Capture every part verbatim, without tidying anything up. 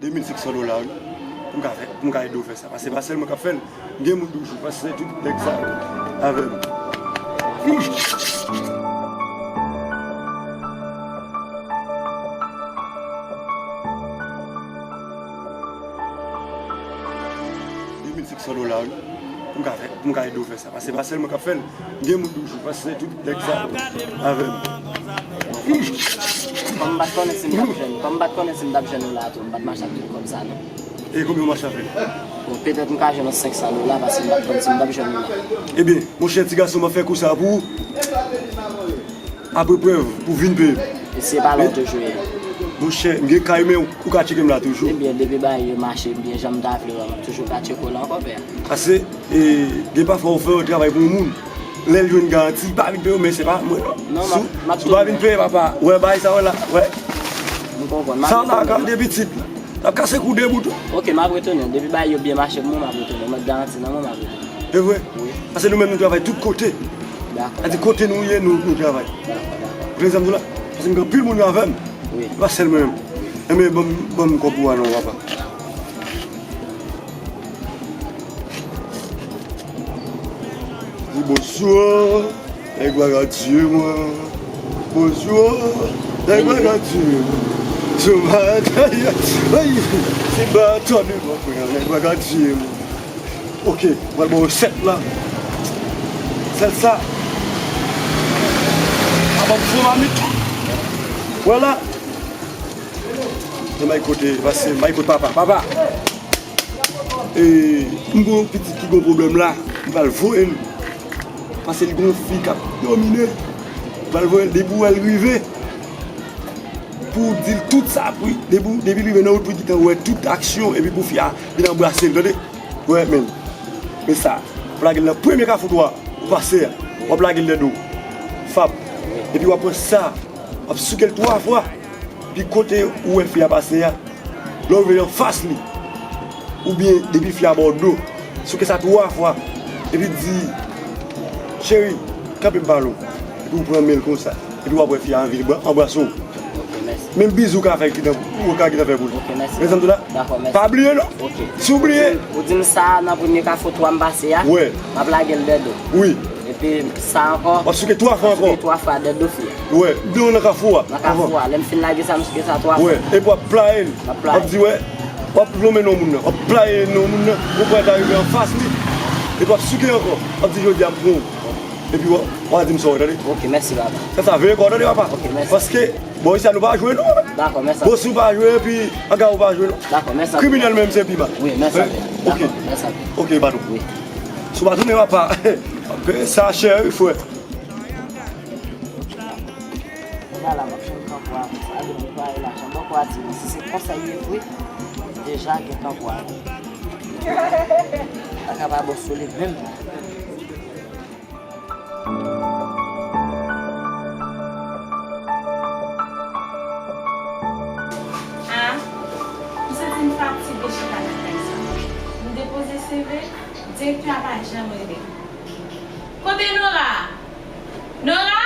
De mil senk san dola, wi. Pou m ka fè, pou m ka ede w fè sa. Paske pa sèl mwen k ap fè l. M gen moun toujou. Paske se tout nèg sa yo avè m. De mil senk san dola, wi. Pou m ka fè, pou m ka ede w fè sa. Paske pa sèl mwen k ap fè l. M gen moun toujou. Paske se tout nèg sa yo avè m. Kòm m pa t konnen si m t ap jwenn, kòm m pa t konnen si m t ap jwenn ou la tou, m pa t mache ak tout kòb sa non. E konbyen w mache avè l? Bon, petèt m ka jwenn yon senk san dola paske m pa t konn si m t ap jwenn ou la. Ebyen, monchè, ti gason, m ap fè kou sa pou ou. Apre prèv, pou vin peye m. E se pa la w toujou ye? Monchè, m gen kay, men ou ka tcheke m la toujou. Ebyen, depi bagay yo mache byen, jan m ta vle yo, m ap toujou ka tcheke w la ankò, pè. Paske, e, gen pafwa ou fè yon travay pou yon moun. Lè l jwenn garanti, li pa vin peye w, men se pa mwen non. Non, m ap, m ap tounen. Si w pa vin peye, papa, wè bagay sa w wè la, wè. M konprann. Sa w ta ka de pitit. L ap kase kou de bout wi. Ok, m ap retounen. Depi bagay yo byen mache pou mwen, m ap retounen. Mwen garanti nan mwen, m ap retounen. E vre? Wi. Paske nou menm nou travay tout kote. Dakò. Sa di kote nou ye, nou, nou travay. Dakò, dakò. Ou konprann sa m di w la? Paske m gen anpil moun yo avè m. Wi. E pa sèl mwen menm. Enben, ban m, ban m kòb ou a non, papa. Di bonswa. Nèg pa ka tiye mwen. Bonswa. Nèg pa ka tiye mwen. Sou batay. Ay, se baton devan mwen. Nèg pa ka tiye mwen. Ok, mwen ba w sèt la. Sèt sa. A ban m fon mamit. Vwala. Se may kote, pase may kote papa. Papa. E, m gon pitit ki gon pwoblèm la, m pral voye l. Paske li gon fi k ap domine l. M pral voye l depi w wè l rive. Pou w di l tout sa, pou depi, depi l rive nan wout, pou l gentan wè tout aksyon, epi pou fi a vin anbrase l, tande? Wè, men. Men sa, w ap lage l nan premye kafou twa, ou pase a, w ap lage l nan do. Fap. Epi w ap pran sa, w ap souke l twa fwa. Pi kote ou wè fi a pase a, lè w rive anfas li, oubyen depi fi a ba w do, souke sa twa fwa, epi di, cheri, kanpe m pale w. Epi w pran men l konsa, epi w ap wè fi a anvi anbrase w. Ok, mèsi. Menm bizou w ka fè, ou ka gentan fè pou li. Ok, mèsi. Mezanmi, la, dakò, mèsi. Pa bliye non. Ok. Si w bliye. Ou di m, ou di m sa nan premye kafou twa m pase a, wè, m ap lage l dèdo. Wi. Epi sa ankò. W ap souke twa fwa ankò. W ap souke twa fwa dèdo fi a. Wè, byen nan kafou a. Nan kafou a. Lè m fin lage sa, m souke sa twa fwa. Wè, epi w ap playe l. M ap playe. W ap di, wè, w ap lonmen non moun nan. W ap playe non moun nan. Ou pral ta rive anfas li. Epi w ap souke ankò. W ap di, jodi a m pran w. Epi w ap, w ap di m sa w wè, tande? Ok, mèsi, papa. Fè sa, veye kò w, tande, papa? Ok, mèsi. Paske, bò isi a nou pa jwe non. Dakò, mèsi. Bò si w pa jwe, epi anga w pa jwe non. Dakò, mèsi. Kriminèl menm se pi mal. Wi, mèsi. Ok. Dakò, mèsi. Ok, patwon. Wi. Si w pa tounen, papa. Sa chè, wi, frè. Kounye a la, m ap jwenn tanpwa. Sa vle di m pa gen lajan. Bòkò a di mwen, si se konsa l ye vre, deja gen tanpwa. Pa ka pa bò sou li menm. Ah, m santi m fatige chita nan kay sa. M depoze C V, direktè a pa janm rele m. Kote Nora? Nora?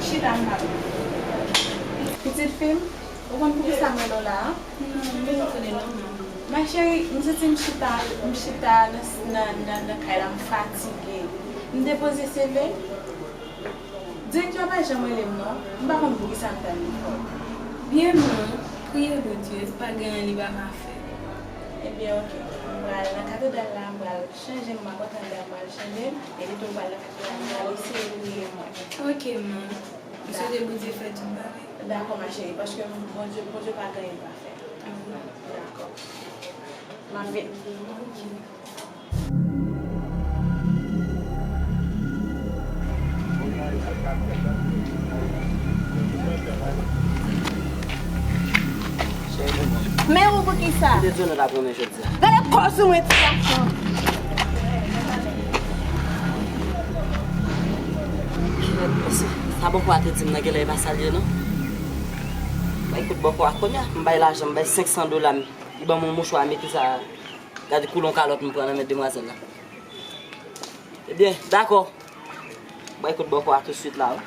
Chita m pale. Pitit fi m, ou konn poukisa m rele w la a? Non, m pa konnen non, manman. Ma chérie, m santi m chita, m chita nan, nan, nan, nan kay la, m fatige. M depoze C V. Direktè a pa janm rele m non. M pa konn poukisa m t al lekòl. Byen non, priye Bondye, pa gen anyen li pa ka fè. Ebyen, ok. M pral nan katedral la, m pral chanje m, m ap antre anndan, m pral chanje m, epi tou m pral nan katedral la, m pral eseye priye mwen. Ok, man. M swete Bondye fè tout bagay. Dakò, ma chérie, paske Bondye, Bondye pa gen anyen l pa fè. Dakò. M ap vini. Men ou poukisa? M te di w nou t ap renmen jodi a. Gade kò sou mwen, ti gason. Sa bòkò a te di m nan, genlè e pa sa l ye non. Bay kout bòkò a kounye a, m bay lajan, m bay senk san dola m. Li ban m yon mouchwa, mete sa. Gade koulon kalòt m pran nan men demwazèl la. Ebyen, dakò. Bay kout bòkò a tousuit la wi.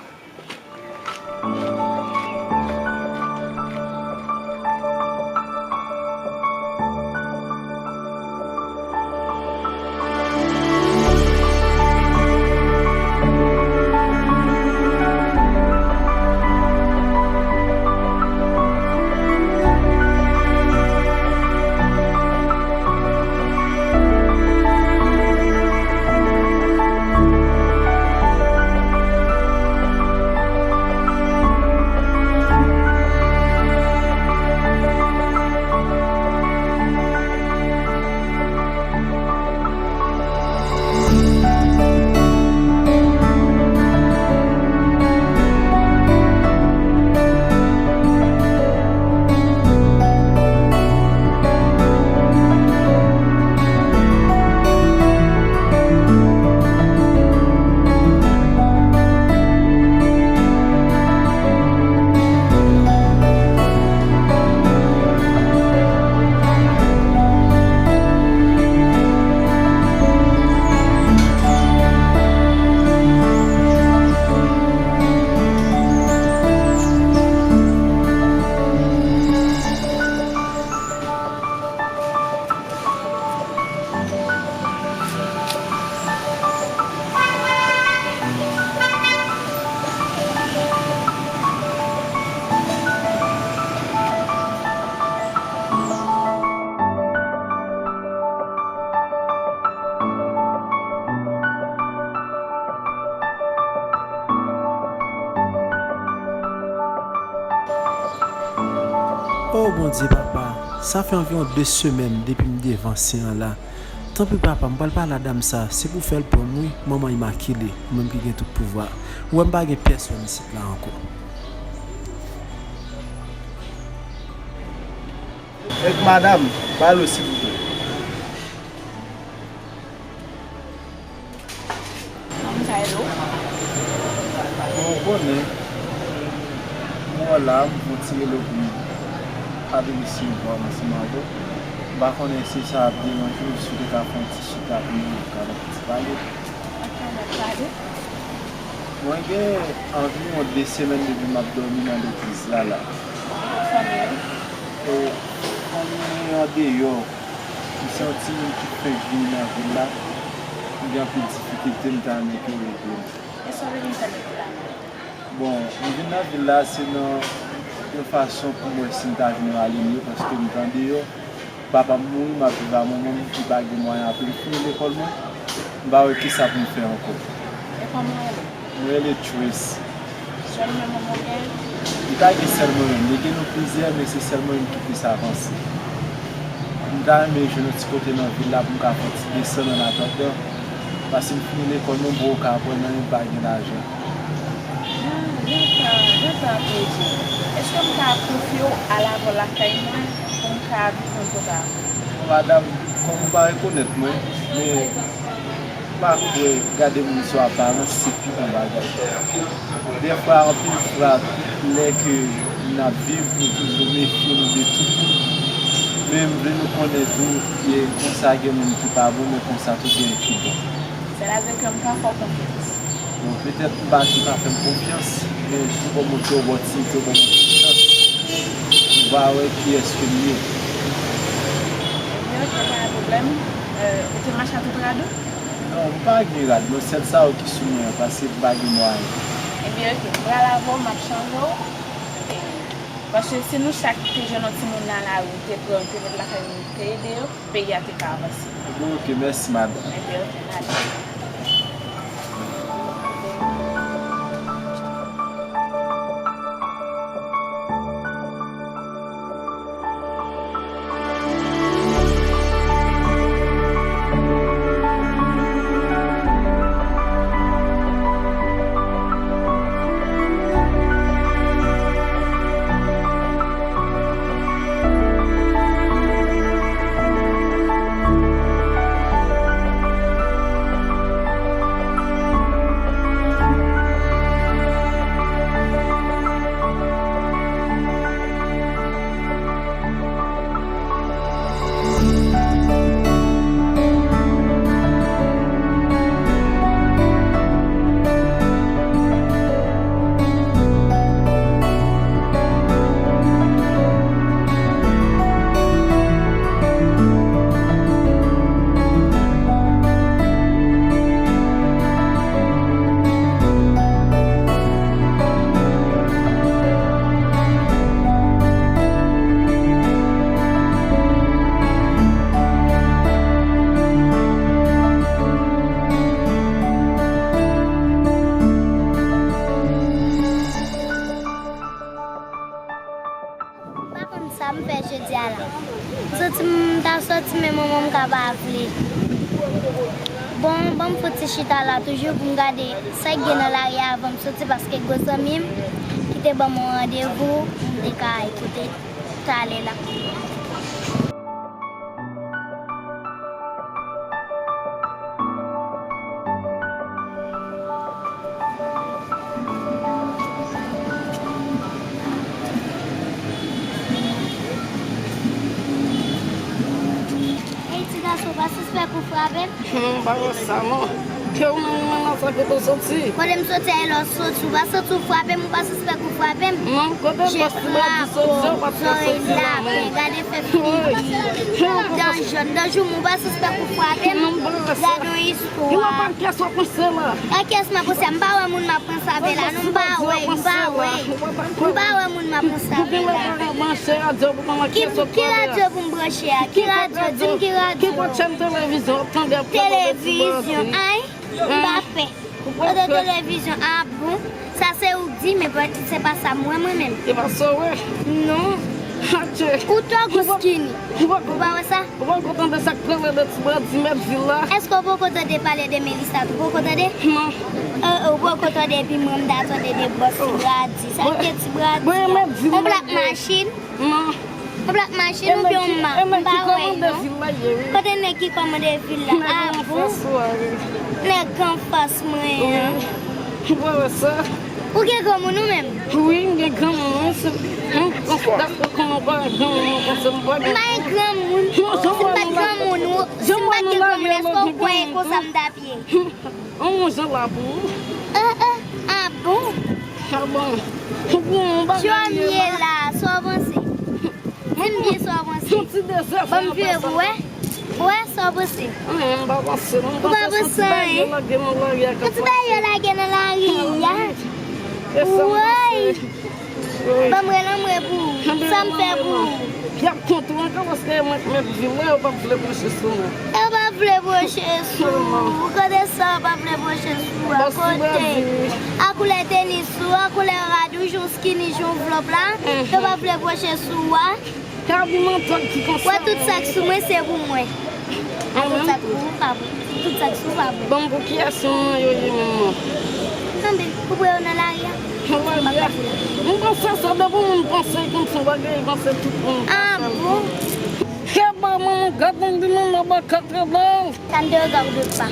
O Bondye Papa, sa fè anviwon de semèn depi m devan sen an la. Tanpri Papa, m pral pale a dam sa, se pou w fè l pou m wi, Manman Imakile, ou menm ki gen tout pouvwa. Ou wè m pa gen pèsonn isit la ankò. Ek madanm, ba l silvouplè. Manmi, sa ede w? Bon, ou konnen, mwen la, m fè yon ti rele pou m pa demisyon ansanm avè w. M pa konnen si sa ap deranje w, si w te ka fè yon ti chita pou nou, nou ka fè yon ti pale. Ok, n ap pale. Mwen gen anviwon de semèn depi m ap dòmi nan legliz la, la. E fanmi w? E fanmi mwen andeyò. M se yon timoun ki fenk vini nan vil la. M gen anpil difikilte, m ta renmen ke w ede m. E sa w te vin fè nan vil la menm? Bon, m vin nan vil la, se nan yon fason pou m wè si m ta vin rale m yo, paske m t andeyò. Papa m mouri, m ap viv a manman m ki pa gen mwayen, apre m fini lekòl mwen, m pa wè kisa pou m fè ankò. E kòman w rele? Mwen rele Trace. Sèl mwen menm ou gen? Li pa gen sèl mwen menm, li gen nou plizyè, men se sèl mwen menm ki plis avanse. M ta renmen jwenn yon ti kote nan vil la pou m ka fè yon ti desann an atandan, paske m fini lekòl mwen, m poko ka aprann anyen, m pa gen lajan. Jan, jan sa, jan sa ap reje. Èske m ka konfye w al avè w lakay mwen pou m ka viv menm kote a? Bon, madanm, kòm ou pa rekonèt mwen, men m pa kwè gade moun sou aparans se pi bon bagay. Dèfwa, anpil fwa, tout lè ke n ap viv, nou toujou mefye nou de tout moun. Men m vle nou konnen tou, e konsa gen moun ki pa bon, men konsa tou gen ki bon. Sètadi ke m ka fè w konfyans. Bon, petèt m pa tou ka fè m konfyans, men si w ban m yon ti opòtinite, w ban m yon ti chans, m va wè kiyès ke m ye. Ebyen, oke, pa gen pwoblèm. Euh, ou te mache ak tout rad ou? Non, m pa gen rad, non, sèl sa yo ki sou mwen an, paske m pa gen mwayen. Ebyen, oke, m pral avè w, m ap chanje w. E, paske si nou chak te jwenn yon timoun nan lari, te pran, te met lakay nou, te ede yo, peyi a te ka avanse. Bon, oke, mèsi, madanm. Ebyen, oke, n ale. M santi m ta sòti, men manman m ka pa vle. Bon, ban m fouti chita la toujou pou m gade sa k gen nan lari a avan m soti, paske gwo zanmi m ki te ban m yon randevou pou m te ka koute talè la. Ey, ti gason, w pa sispèk ou frape m? Hmm, m pa wè sa, non. Ke ou menm, ou menm, nan sa kote w soti? Kote m soti a, e lè w soti, ou pa santi w frape m, ou pa sispèk ou frape m? Non, kote bòs ti bandi soti, ou pa t ka soti la, non. Gade fè figi. Dan jòn, dan joumou, ou pa sispèk ou frape m? Non, m pa wè sa. Gade yon istwa. Ki lòt kès w ap panse la? Nan kès m ap panse a, m pa wè moun m ap panse avè la, non, m pa wè, m pa wè. M pa wè moun m ap panse avè la. Ki, ki radyo pou m branche a? Ki radyo? Di m ki radyo. Ki pwòchèn televizyon w ap tande ap pale de ti bandi? Televizyon, ay, m pa pè. Kote televizyon? Ah bon? Sa se ou k di, men se pa sa m wè mwen menm. E pa sa w wè? Non. Atye. Ou twò gwo skinny. Ou pa wè sa? Ou poko tande sa k pale de ti bandi mèt vil la? Èske w poko tande pale de Melissa tou? Poko tande? Non. Euh, ou poko tande epi mwen m ta tande de bòs ti bandi. Sa k ye ti bandi a? Yon blòk machin? Non. Yon blòk machin oubyen yon ma? M pa wè non. Kote nèg ki kòmande vil la? Ah bon? Nèg anfas mwen an. Ou pa wè sa? Ou gen granmoun ou menm? Wi, m gen granmoun, wi. Se, hmm, konsa, daprè kòman w pale granmoun, mwen panse m pa gen. M pa gen granmoun. Si m pa t granmoun, ou, si m pa t gen granmoun, èske w kwè e konsa m t ap ye? Hmm, on jan la pou ou. Ah, ah, ah bon? Ah bon. Ou bon, bagay ye la. Sa w panse? Di m byen sa w panse. Yon ti dezè. Ban m vire pou wè. Ou wè sa w panse? Anyen, m pa panse non. Ou pa panse anyen? Yon ti bagay yo lage nan lari a k ap pase. Yon ti bagay yo lage nan lari a. Woy! Ban m rele anmwe pou ou. Sa m fè pou ou? Y ap kont ou ankò paske mwen k mèt vil la, yo p ap vle pwoche sou mwen. Yo p ap vle pwoche sou ou. Kote sa yo p ap vle pwoche sou ou a? Kote? A koulè tenis ou, a koulè rad ou, jan w skinny, jan w vlòp la, yo p ap vle pwoche sou ou a. Ka di mantòg ki konsa. Wè tout sa k sou mwen se pou mwen. A tout sa k sou ou pa pou. Tout sa k sou ou pa pou. Ban m pou kiyès yon yo ye menm non. Tanbe, ou pran yo nan lari a? Nan lari a. M panse sa depi moun panse konsa bagay, panse tout moun. Ah bon? Keba manman gad moun di manman ba katreven. Ça ne te regarde pas.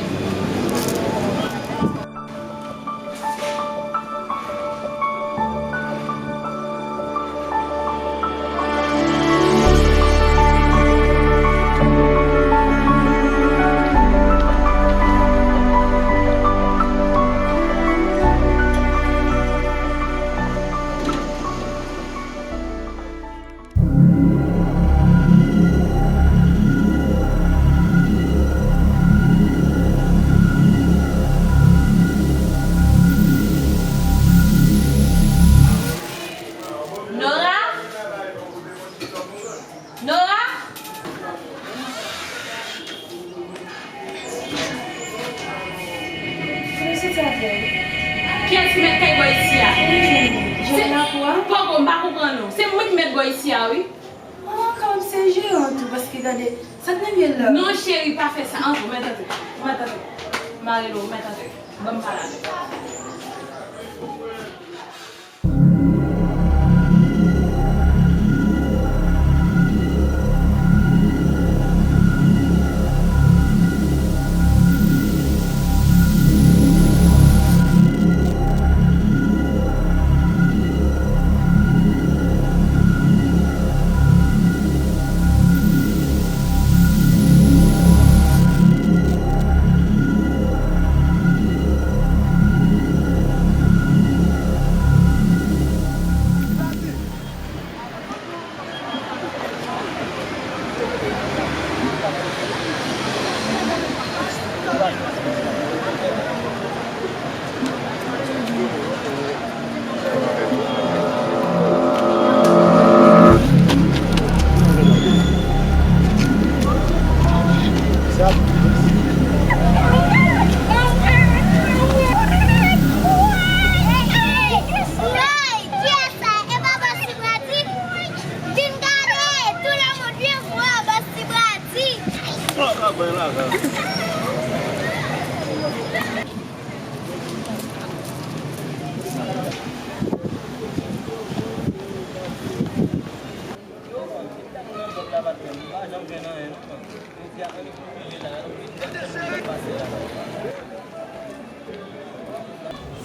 Nora? Nora? Kiyès ki mèt kay bò isi a? Se, poko, m pa konprann ou. Se mwen ki mèt bò isi a, wi. Ah, kanmenm se jeran tou, paske gade, sa k nan myèl la? Non, cheri, pa fè sa. Antre, mèt antre. Mèt antre. Mare lo, mèt antre. Ban m pale avè w.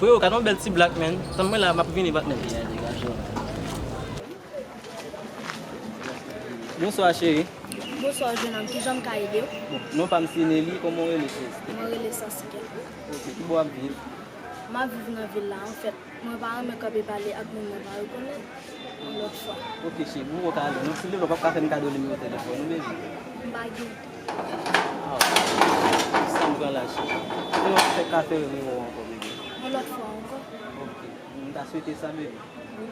Wi, ou gade yon bèl ti blak, man. Tann mwen la, m ap vini, patnè. Bonswa, cheri. Bonswa, jennonm. Kijan m ka ede w? Bon, non pa m se Nelly, kòman w rele, cheri? Mwen rele Saskia. Ok, ki bò w ap viv? M ap viv nan vil la, anfèt. Mwen pa renmen kanpe pale ak moun mwen pa rekonèt. Yon lòt fwa. Ok, cheri, bon, ou ka ale. Non, silvouplè, w p ap ka fè m kado nimewo telefòn ou, baby? M pa gen. Ah, sa m pran la, cheri. Sinon, fè ka fè nimewo ankò, baby. Yon lòt fwa ankò. Ok, m ta swete sa, baby. Wi.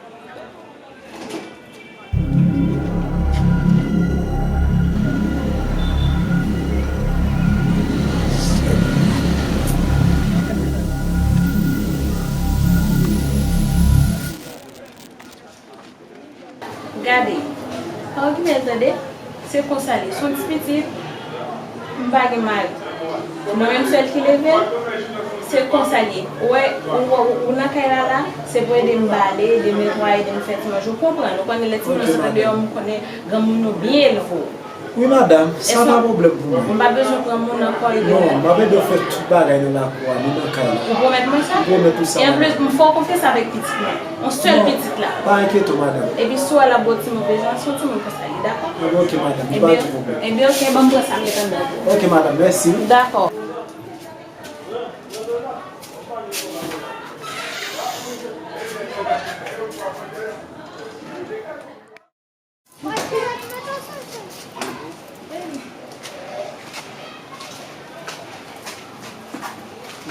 Gade, pa okipe l tande, se konsa l ye. Se yon ti pitit, m pa gen mari. Non, menm sèl ki leve l, se konsa l ye. Ou wè, ou, ou, ou nan kay la la, se pou ede m bale, ede m netwaye, ede m fè ti manje. Ou konprann, ou konnen lè timoun yo sot andeyò, m konnen granmoun yo byen elve w. Wi, madanm, sa pa pwoblèm pou mwen. M pa bezwen pran moun ankò, ede m. Non, m ap ede w fè tout bagay nan lakou a, ni nan kay la. Ou pwomèt mwen sa? M pwomèt ou sa, madanm. E anplis, m fè w konfyans avèk pitit mwen. Yon sèl pitit la. Non, pa enkyete w, madanm. Epi si w wè l ap ba w ti movèzans, se yon timoun konsa l ye, dakò? Ebyen, ok, madanm, li pa gen pwoblèm. Ebyen, ok, ban m pran sa m met anndan pou ou. Ok, madanm, mèsi. Dakò.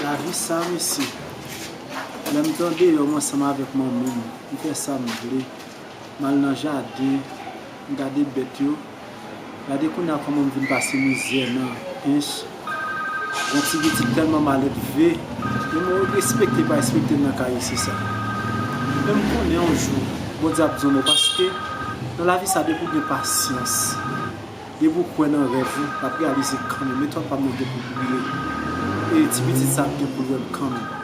Lavi sa, mesye. Lè m t andeyò, m ansanm avèk manman m, m fè sa m vle. M al nan jaden, m gade bèt yo. Gade kounye a kòman m vin pase mizè nan ench. Yon ti pitit tèlman maledve. Yo mwen respekte, pa respekte m nan kay isi sa. Men m konnen yon jou, Bondye ap di yon mo, paske nan lavi sa, depi w gen pasyans, depi w kwè nan rèv ou, l ap reyalize kanmenm. Etwal pa m nan gen pou briye. E ti pitit sa ap gen pou l wè m kanmenm.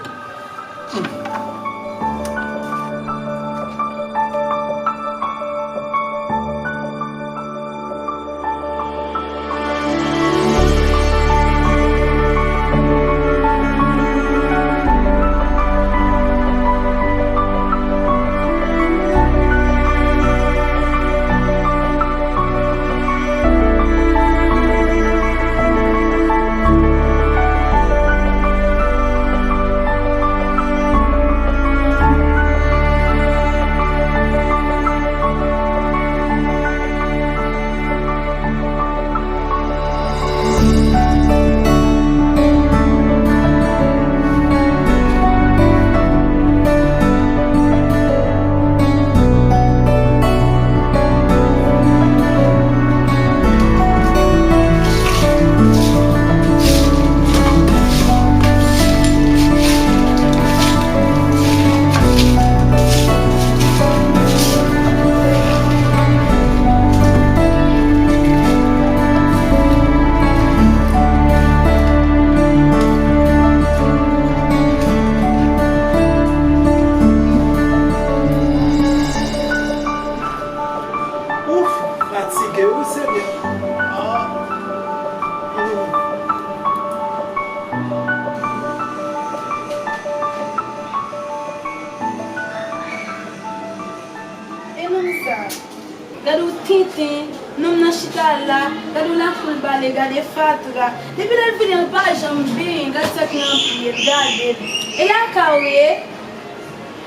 Ouf, fatige wi, Senyè. Ah. Hmm. E nonm sa, gade w tenten, nonm nan chita la, gade w lakou l bale, gade fatra. Depi lè l vini an, l pa janm benyen, gade sa ki nan pye l, gade l. E lakay ou ye?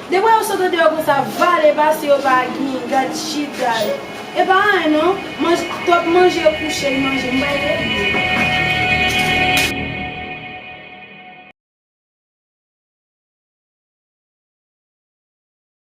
Depi w sot andeyò konsa, vale pase yo pa gen, gad chita yo. E pa anyen non, manj-, twòp manje kouche l manje, m pa ede.